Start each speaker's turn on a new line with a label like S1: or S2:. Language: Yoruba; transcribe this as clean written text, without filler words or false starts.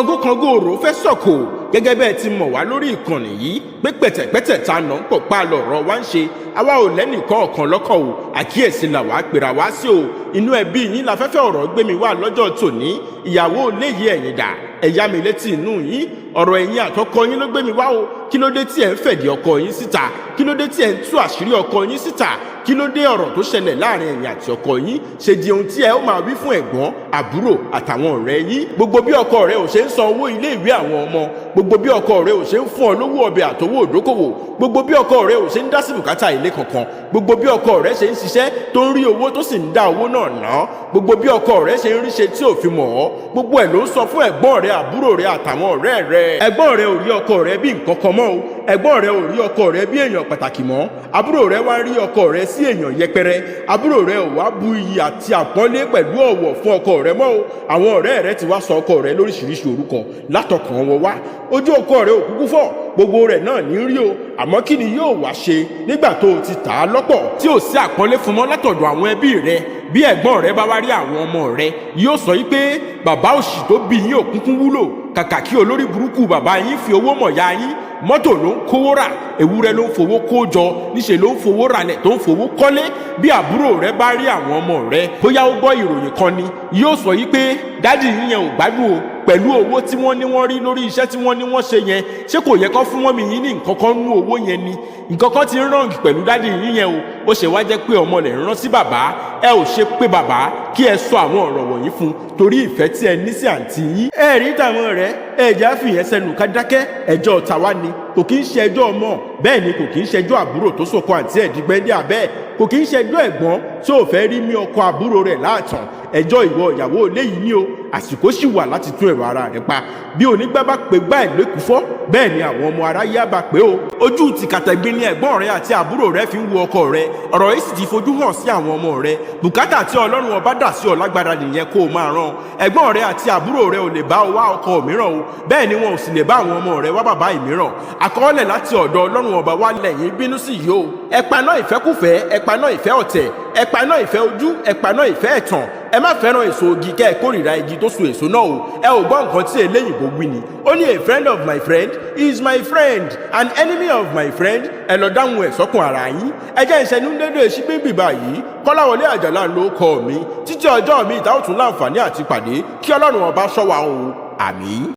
S1: Kọngúkọngú òrò fẹ́ sọ̀kò. Gẹ́gẹ́ bẹ́ẹ̀ ti mọ̀ wá lórí ìkànnì yìí pé pẹ̀tẹ̀pẹ̀tẹ̀ ta nà ń pọ̀ pa lọ̀rọ̀ wá ń ṣe, àwa ò lẹ́nìkan ọ̀kan lọ́kọ̀ o. Àkíyèsí là wàá pèrà wá sí o. Inú ẹbí yín láfẹ́fẹ́ ọ̀rọ̀ gbé mi wá lọ́jọ́ tòní. Ìyàwó léyìí, ẹ̀yìn dà, ẹ̀yà mi létí inú yín. Ọ̀rọ̀ ẹ̀yin àtọkọ yín ló gbé mi wá o. Kí ló dé tí ẹ̀ ń fẹ̀dí ọkọ yín síta? Kí ló dé tí ẹ̀ ń tú àṣírí ọkọ yín síta? Kí ló dé ọ̀rọ̀ tó ṣẹlẹ̀ láàrin ẹ̀yin àti ọkọ yín ṣe di ohun tí ẹ ó máa wí fún ẹ̀gbọ́n, àbúrò àtàwọn ọ̀rẹ́ yín? Gbogbo bí ọkọ rẹ ò ṣe ń san owó ilé ìwé àwọn ọmọ, gbogbo bí ọkọ rẹ ò ṣe ń fún ọ lówó ọbẹ̀ àtowó òdókòwò, gbogbo bí ọkọ rẹ ò ṣe ń dá sí bùkátà ilé kankan, gbogbo bí ọkọ rẹ ṣe ń ṣiṣẹ́ tó ń rí owó tó sì ń dá owó náà ná, gbogbo bí ọkọ rẹ ṣe ń ríṣe tí ò fi mọ̀ ọ́, gbogbo ẹ̀ ló ń sọ fún ẹ̀gbọ́n rẹ, àbúrò rẹ àtàwọn ọ̀rẹ́ rẹ. Ẹ̀gbọ́n rẹ ò rí ọkọ rẹ bí nǹkan kan mọ́ o. Ẹ̀gbọ́n rẹ ò rí ọkọ rẹ bí èèyàn pàtàkì mọ́. Àbúrò rẹ wá rí ọkọ rẹ sí èèyàn yẹpẹrẹ. Àbúrò rẹ ò wá bu iyì àti àpọ́nlé pẹ̀lú ọ̀wọ̀ fún ọkọ rẹ mọ́ o. Àwọn ọ̀rẹ́ rẹ ti wá sọ ọkọ rẹ lóríṣiríṣi orúkọ látọkàn wọn wá. Ojú ọkọ rẹ ò kúkú fọ́, gbogbo rẹ̀ náà ní rí o. Àmọ́ kí ni yóò wá ṣe nígbà tó o ti tà á lọ́pọ̀ tí ò sí àpọ́nlé fún mọ́ látọ̀dọ̀ àwọn ẹbí rẹ? Bí ẹ̀gbọ́n rẹ bá wá rí àwọn ọmọ rẹ, yóò sọ yí pé bàbá òṣì tó bí yín òkúnkún wúlò. Kàkà kí olórí burúkú bàbá yín fi owó mọ̀ ya yín, mọ́tò ló ń kówó rà, ewúrẹ́ ló ń fowó kó jọ, níṣẹ́ ló ń fowó ralẹ̀ tó ń fowó kọ́lé. Bí àbúrò rẹ bá rí àwọn ọmọ rẹ, bóyá ó gbọ́ ìròyìn kan ni, yóò sọ yí pé daddy yín yẹn ò gbádùn o. Pẹ̀lú owó tí wọ́n ní wọ́n rí lórí iṣẹ́ tí wọ́n ní wọ́n ṣe yẹn, ṣé kò yẹ kó fún mummy yín ní nǹkan kan nú owó yẹn ni? Nǹkan kan ti ń wrong pẹ̀lú daddy yín yẹn o. Ó ṣe wá jẹ́ pé ọmọ rẹ̀ ń rán sí bàbá? Ẹ ò ṣe pé bàbá kí ẹ sọ àwọn ọ̀rọ̀ wọ̀nyí fún torí ìfẹ́ tí ẹ ní sí àǹtí yín. Ẹ rí tàwọn rẹ, ẹ jẹ́ àfihàn sẹ́nu ká dákẹ́. Ẹjọ́ tàwa ni, kò kí ń ṣe ẹjọ́ ọmọ. Bẹ́ẹ̀ ni kò kí ń ṣẹjọ́ àbúrò tó sọkọ àǹtí ẹ̀dígbẹ́ndé abẹ́. Kò kí ń ṣẹjọ́ ẹ̀gbọ́n tí ò fẹ́ rí mí ọkọ àbúrò rẹ̀ láàtàn. Ẹjọ́ ìwọ ìyàwó léyìí ni o. Àsìkò sì wà láti tún ẹ̀rọ ara rẹ̀ pa. Bí onígbà bá pè gbá ẹ̀ lẹ́kùfọ́, bẹ́ẹ̀ ni àwọn ọmọ aráyé á bá pé o. Ojú tìkàtẹ̀gbin ni ẹ̀gbọ́n rẹ àti àbúrò rẹ fi ń wo ọkọ rẹ. Ọ̀rọ̀ yìí sì ti fojú hàn sí àwọn ọmọ rẹ. Bùkátà tí Ọlọ́run Ọba dà sí ọ lágbára nìyẹn kó o máa rán. Ẹ̀gbọ́n rẹ àti àbúrò rẹ ò lè bá ọ wá ọkọ mìíràn o. Bẹ́ẹ̀ ni wọn ò sì lè bá àwọn ọmọ rẹ wá bàbá ìmíràn. Àkọọ́lẹ̀ láti ọ̀dọ̀ Ọlọ́run Ọba wá lẹ́yìn bínú sí yìí o. Ẹ paná ìfẹ́kùfẹ́, ẹ paná ìfẹ́ ọ̀tẹ̀, ẹ paná ìfẹ́ ojú, ẹ paná ìfẹ́ ẹ̀tàn. Ẹ má fẹ́ràn èso igi kẹ́ ẹ kórìíra igi tó so èso náà o. Ẹ ò gbọ́ nǹkan tí eléyìnbó wí ni. Ó ní, "A friend of my friend is my friend, an enemy of my friend." Ẹ lọ dáhùn ẹ̀ sọ́kùn ara yín. Ẹ jẹ́ ìṣẹ́nu dédé sí bíbí báyìí. Kọ́láwọlé Àjàlá ló kọ́ mi. Títí ọjọ́ mi ìta ó tún láǹfààní àti pàdé, kí Ọlọ́run Ọba ṣọ́ wa o. Àmín.